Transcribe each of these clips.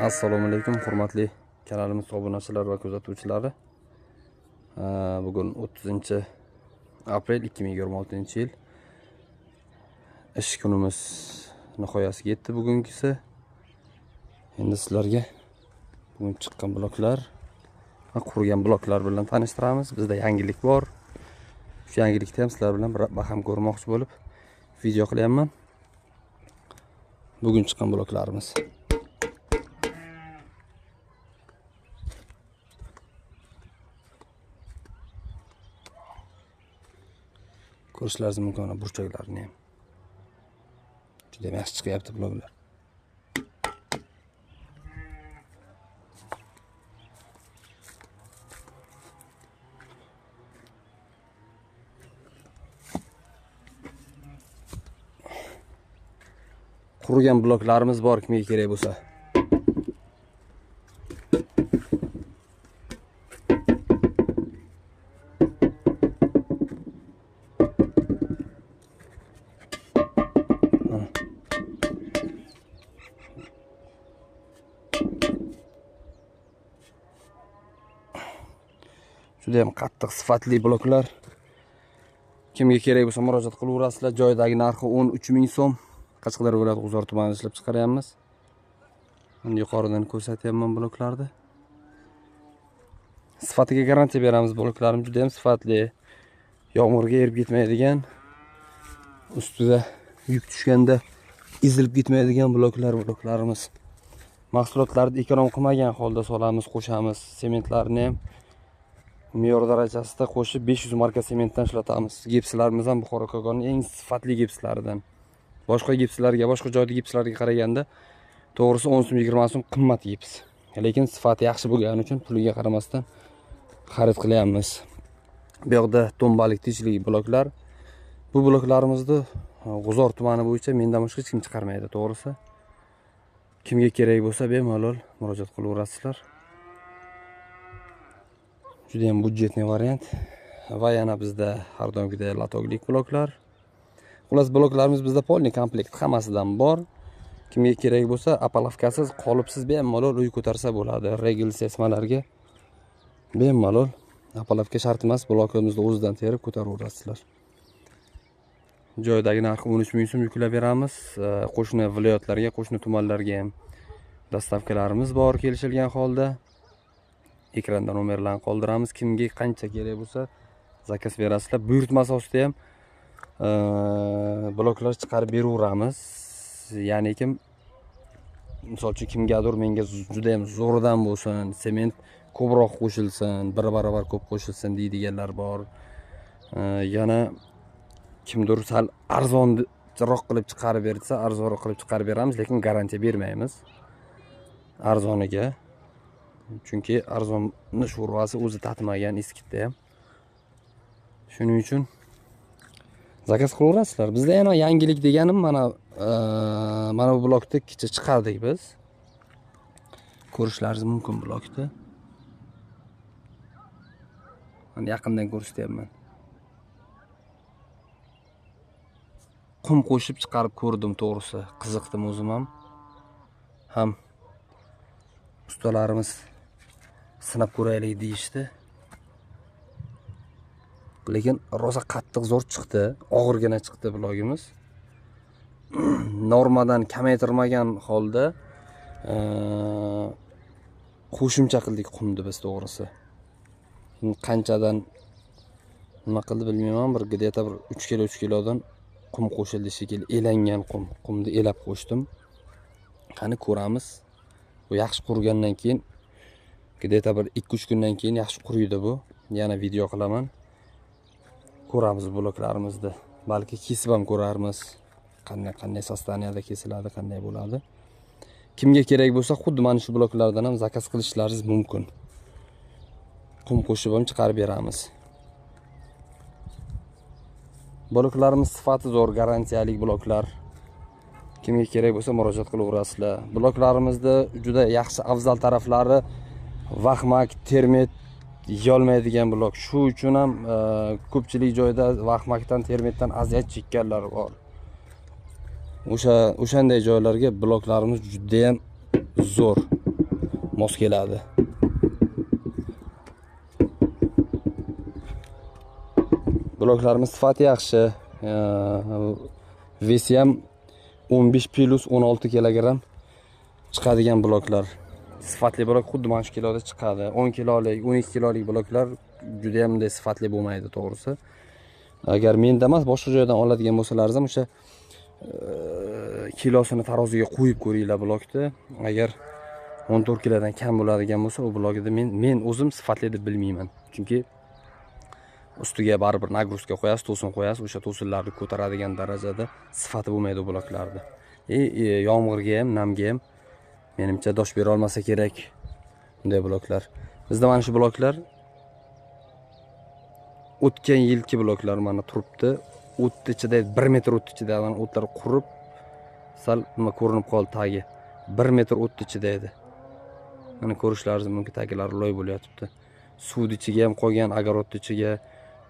Assalomu alaykum hurmatli kanalimiz obunachilari va kuzatuvchilari. Bugun 30 aprel 2026-yil. Ish kunimiz nihoyasiga yetdi bugungisi. Endi sizlarga bugun chiqqan bloklar va qurgan bloklar bilan tanishtiramiz. Bizda yangilik bor. Shu yangilikni ham sizlar bilan bir baham ko'rmoqchi bo'lib video qilyapman. Bugun chiqqan bloklarimiz. Ko'rishlaringiz mumkin mana burchaklarni ham. Juda yaxshi chiqyapti bloklar. Qurigan bloklarimiz bor, kimga kerak bo'lsa. Juda ham qattiq sifatli bloklar. Kimga kerak bo'lsa murojaat qilaverasizlar. Joyidagi narxi 13 000 so'm. Qashqadaryo viloyati G'uzor tumanida ishlab chiqaryapmiz. Endi yuqoridan ko'rsatyapman bloklarni. Sifatiga garantiya beramiz. Bloklarimiz juda ham sifatli. Yomg'irga erib ketmaydigan, ustida yuk tushganda ezilib ketmaydigan bloklarimiz. Mahsulotlarni ekonom qilmagan holda solamiz, qo'shamiz. Sementlarni ham me'yor darajasida qo'shib 500 marka sementdan ishlatamiz. Gipslarimiz ham Buxoro Kogonning eng sifatli gipslaridan. Boshqa gipslarga, boshqa joydagi gipslarga qaraganda to'g'risi 10 so'm, 20 so'm qimmat gips. Lekin sifati yaxshi bo'lgani uchun puliga qaramasdan xarid qilyapmiz. Bu yoqda to'mbalik tinchlik bloklar. Bu bloklarimizni G'uzor tumani bo'yicha mendan boshqa hech kim chiqarmaydi, to'g'risi. Kimga kerak bo'lsa bemalol murojaat qilaverasizlar. Juda ham byudjetli variant. Va yana bizda har doimgidek latoklik bloklar. Xullas bloklarimiz bizda polni komplekt hammasidan bor. Kimga kerak bo'lsa apalavkasiz, qolipsiz bemalol uy ko'tarsa bo'ladi. Regl sesmalarga bemalol apalavka shart emas, blokimizni o'zidan terib ko'taraverasizlar. Joydagi narxi 13 000 so'm yuklab beramiz. Qo'shni viloyatlarga, qo'shni tumanlarga ham dastavkalarimiz bor kelishilgan holda. Ekranda nomerlarni qoldiramiz. Kimga qancha kerak bo'lsa zakaz berasizlar. Buyurtma asosida ham bloklar chiqarib beraveramiz. Ya'ni kim, misol uchun kimgadir menga juda ham zo'rdan bo'lsin, sement ko'proq qo'shilsin, bir barobar ko'p qo'shilsin deydiganlar bor. Yana kimdir sal arzonroq qilib chiqarib bersa, arzonroq qilib chiqarib beramiz, lekin garantiya bermaymiz arzoniga. Chunki arzonni sho'rvasi o'zi tatmagan eskitda ham. Shuning uchun zakaz qilaverasizlar. Bizda yana yangilik deganim mana bu blokni kecha chiqardik biz. Ko'rishlaringiz mumkin blokni. Mana yaqindan ko'rsatyapman. Qum qo'shib chiqarib ko'rdim, to'g'risi. Qiziqdim o'zim ham. Ham ustalarimiz sinab ko'raylik deyishdi. Lekin rosa qattiq zo'r chiqdi, og'irgina chiqdi blogimiz. Normadan kamaytirmagan holda qo'shimcha qildik qumni biz, to'g'risi. Qanchadan nima qildi bilmayman, bir gideta bir 3 kilo 3 kilodan qum qo'shildi shekilli, elangan qum, qumni elab qo'shdim. Qani ko'ramiz. Bu yaxshi qurigandan keyin gideta bir 2-3 kundan keyin yaxshi quriydi bu. Yana video qilaman. Ko'ramiz bloklarimizni. Balki kesib ham ko'rarmiz. Qanday sostaniyada kesiladi, qanday bo'ladi. Kimga kerak bo'lsa xuddi mana shu bloklardan ham zakaz qilishlaringiz mumkin. Qum qo'shib ham chiqarib beramiz. Bloklarimiz sifati zo'r, garantiyalik bloklar. Kimga kerak bo'lsa murojaat qilaverasizlar. Bloklarimizda juda yaxshi afzal taraflari vahmak, termit yeyolmaydigan blok. Shu uchun ham ko'pchilik joyda vahmakdan, termitdan aziyat chekkanlar bor. O'shanday joylarga bloklarimiz juda ham zo'r. mos keladi. Bloklarimiz sifati yaxshi. Vesi ham 15 plus 16 kilogramm chiqadigan bloklar. Sifatli blok xuddi mana shu kiloda chiqadi. 10 kilolik, 12 kilolik bloklar juda ham bunday sifatli bo'lmaydi, to'g'risi. Agar menda emas, boshqa joydan oladigan bo'lsalaringiz ham o'sha kilosini taroziga qo'yib ko'ringlar blokni. Agar 14 kilodan kam bo'ladigan bo'lsa, u blokni men o'zim sifatli deb bilmayman. Chunki ustiga baribir nagruzka qo'yasiz, to'sin qo'yasiz, o'sha to'sinlarni ko'taradigan darajada sifati bo'lmaydi u bloklarda. Yomg'irga ham, namga ham menimcha dosh bera olmasa kerak bunday bloklar. Bizda mana shu bloklar o'tgan yilgi bloklar mana turibdi. O't ichida 1 metr o't ichida mana o'tlar qurib sal nima ko'rinib qoldi tagi. 1 metr o't ichida edi. Mana ko'rishlaringiz mumkin, tagilari loy bo'layotibdi. Suvni ichiga ham qolgan, огород ichiga,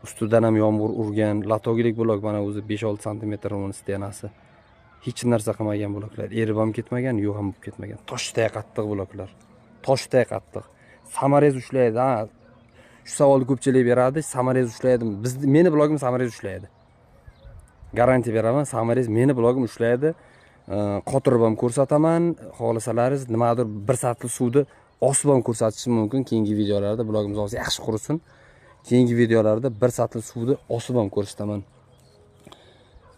ustidan ham yomg'ir urgan. Latoglik blok mana o'zi 5-6 santimetr uni stenasi. Hech narsa qilmagan bloklar, erib ham ketmagan, yo'q ham bo'lib ketmagan. Toshday qattiq bloklar. Toshday qattiq. Samarez ushlaydi, ha. Shu savolni ko'pchilik beradi, samarez ushlaydimi? Meni blogim samarez ushlaydi. Garantiya beraman, samarez meni blogim ushlaydi. Qotirib ham ko'rsataman, xohlasalaringiz nimadir bir saatli suvni osib ham ko'rsatishim mumkin keyingi videolarda. Blogimiz hozir yaxshi qurisin. Keyingi videolarda bir saatli suvni osib ham ko'rsataman.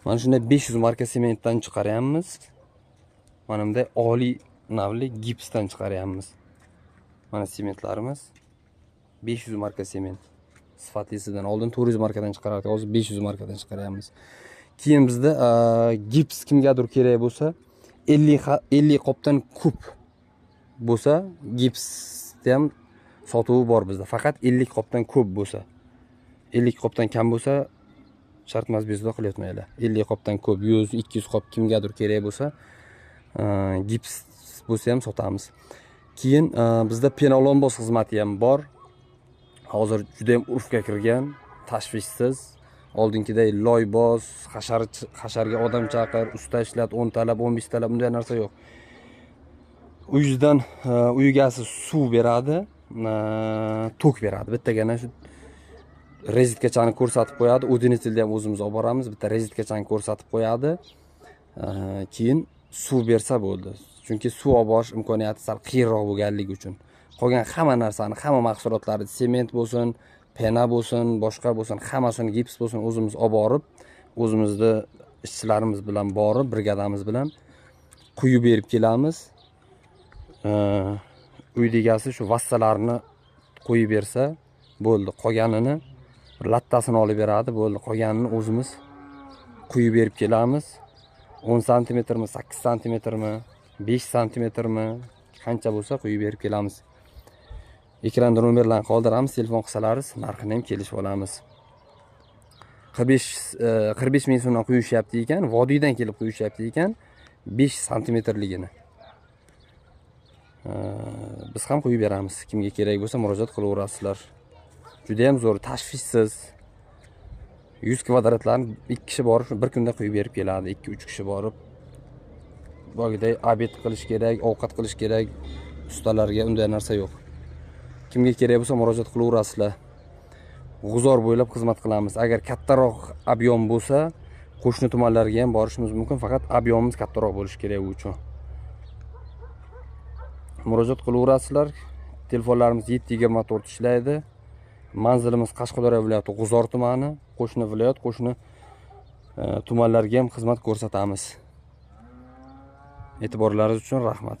Mana shunday 500 marka sementdan chiqaryapmiz. Mana bunday oliy navli gipsdan chiqaryapmiz. Mana sementlarimiz 500 marka sement. Sifatlisidan oldin 400 markadan chiqarardik, hozir 500 markadan chiqaryapmiz. Keyin bizda gips kimgadir kerak bo'lsa, 50 qopdan ko'p bo'lsa, gipsni ham sotuvi bor bizda. Faqat 50 qopdan ko'p bo'lsa. 50 qopdan kam bo'lsa, shart emas, bezovta qilyapmanglar. 50 qopdan ko'p, 100, 200 qop kimgadir kerak bo'lsa, gips bo'lsa ham sotamiz. Keyin bizda penolombos xizmati ham bor. Hozir juda ham urfga kirgan, tashvishsiz. Oldingiday loyboz, hasharga odam chaqir, usta ishlat, 10 talab, 15 talab, bunday narsa yo'q. Uyingizdan uy egasi suv beradi, tok beradi. Bittagina shu rezitkachani ko'rsatib qo'yadi. Udinitelni ham o'zimiz olib boramiz. Bitta rezitkachani ko'rsatib qo'yadi. Keyin suv bersa bo'ldi. Chunki suv olib borish imkoniyati sal qiyinroq bo'lganligi uchun. Qolgan hamma narsani, hamma mahsulotlarni, sement bo'lsin, pena bo'lsin, boshqa bo'lsin, hammasini, gips bo'lsin, o'zimiz olib borib, o'zimizni ishchilarimiz bilan borib, brigadamiz bilan quyib berib kelamiz. Uy egasi shu vassalarni qo'yib bersa bo'ldi. Qolganini lattasini olib beradi, bo'ldi. Qolganini o'zimiz quyib berib kelamiz. 10 santimetrmi, 8 santimetrmi, 5 santimetrmi, qancha bo'lsa quyib berib kelamiz. Ekranda nomerlarni qoldiramiz, telefon qilsalaringiz narxini ham kelishib olamiz. 45 ming so'mdan quyishyapti ekan, vodiydan kelib quyishyapti ekan 5 santimetrligini. Biz ham quyib beramiz. Kimga kerak bo'lsa murojaat qilaverasizlar. Juda ham zo'r, tashvishsiz. 100 kvadratlarni 2 kishi borib bir kunda quyib berib keladi. 2-3 kishi borib bogiday obed qilish kerak, ovqat qilish kerak, ustalarga unday narsa yo'q. Kimga kerak bo'lsa murojaat qilaverasizlar. G'uzor bo'ylab xizmat qilamiz. Agar kattaroq ob'yom bo'lsa, qo'shni tumanlarga ham borishimiz mumkin, faqat ob'yomimiz kattaroq bo'lishi kerak u uchun. Murojaat qilaverasizlar. Telefonlarimiz 724 ishlaydi. Manzilimiz Qashqadaryo viloyati G'uzor tumani, qo'shni viloyat, qo'shni tumanlarga ham xizmat ko'rsatamiz. E'tiborlaringiz uchun rahmat.